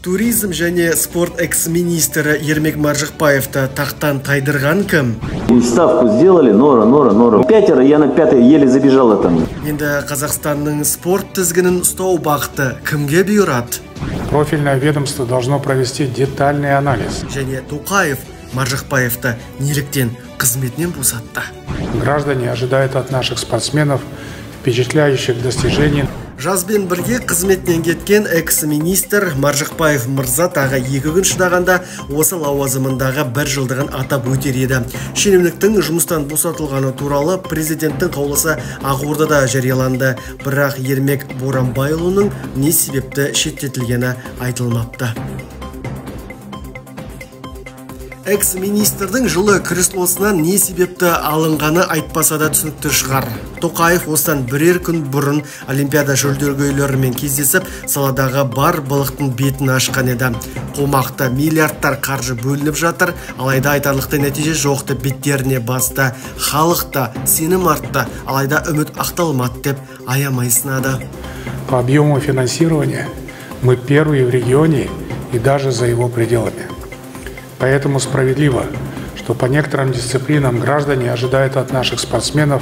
Туризм және спорт экс-министрі Ермек Маржықпаевты тақтан тайдырған кім? И ставку сделали, Нора, Нора, Нора. Пятеро, я на пятое еле забежала там. Енді Қазақстанның спорт тізгінін ұстау бақыты кімге бұйырады? Профильное ведомство должно провести детальный анализ. Және Тоқаев Маржықпаевты неліктен қызметінен босатты? Граждане ожидают от наших спортсменов впечатляющих достижений. Жазбен бірге қызметінен кеткен экс-министр Маржықпаев мырза тағы 2 күн шыдағанда осы лауазымындағы бір жылдығын атап өтер еді. Шенеуніктің жұмыстан босатылғаны туралы президенттің қаулысы Ақордада жарияланды. Бірақ Ермек Боранбайұлының не себепті шеттетілгені айтылмапты. Экс-министрдің жылы креслосынан не себепті алынғаны айтпаса да түсінікті шығар. Тоқаев осыдан бірер күн бұрын Олимпиада жүлдегерлерімен кездесіп, саладағы бар былықтың бетін ашқан еді. Қомақты миллиардтар қаржы бөлініп жатыр, алайда айтарлықтай нәтиже жоқ деп беттеріне басты. Халық та сенім артты, алайда үміт ақталмады деп аямай сынады. По объему финансирования мы первые в регионе и даже за его пределами. Поэтому справедливо, что по некоторым дисциплинам граждане ожидают от наших спортсменов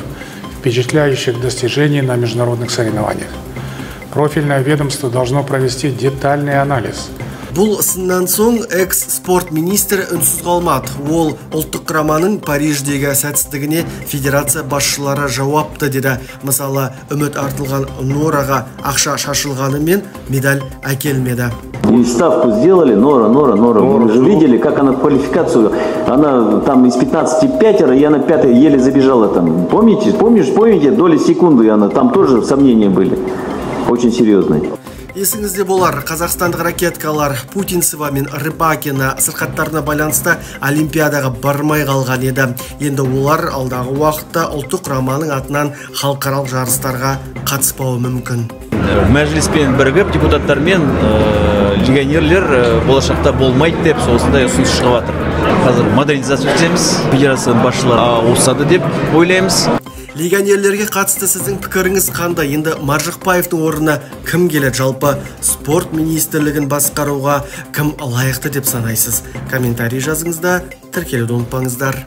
впечатляющих достижений на международных соревнованиях. Профильное ведомство должно провести детальный анализ. Бұл сыннан соң экс-спорт министрі үнсіз қалмады. Ол ұлттық құраманың Париждегі сәтсіздігіне федерация басшылары жауапты деді. Мысалы, үміт артылған Нораға ақша шашылғанымен медаль әкелмеді. И ставку сделали, Нора, Нора, Нора. Мы же видели, как она квалификацию, она там из 15 пятеро, я на пятое еле забежала там. Помните, помнишь, помните, доли секунды она, там тоже сомнения были, очень серьезные. Есіңізде болар, қазақстандық ракеткалар Путинцева мен Рыбакина сырқаттарына байланысты Олимпиадаға бармай қалған еді. Енді олар алдағы уақытта ұлттық құраманың атынан халықаралық жарыстарға қатыспауы мүмкін. Мәжіліспен бірігіп депутаттармен легионерлер болашақта болмайды деп осындай ұсыныс шығып жатыр. Қазір модернизация өткіземіз, федерацияның басшылары ауысады деп ойлаймыз. Легионерлерге қатысты сіздің пікіріңіз қандай? Енді Маржықпаевтың орнына кім келеді? Жалпы спорт министрлігін басқаруға кім лайықты деп санайсыз? Комментарий жазыңыз да, тіркелуді ұмытпаңыздар.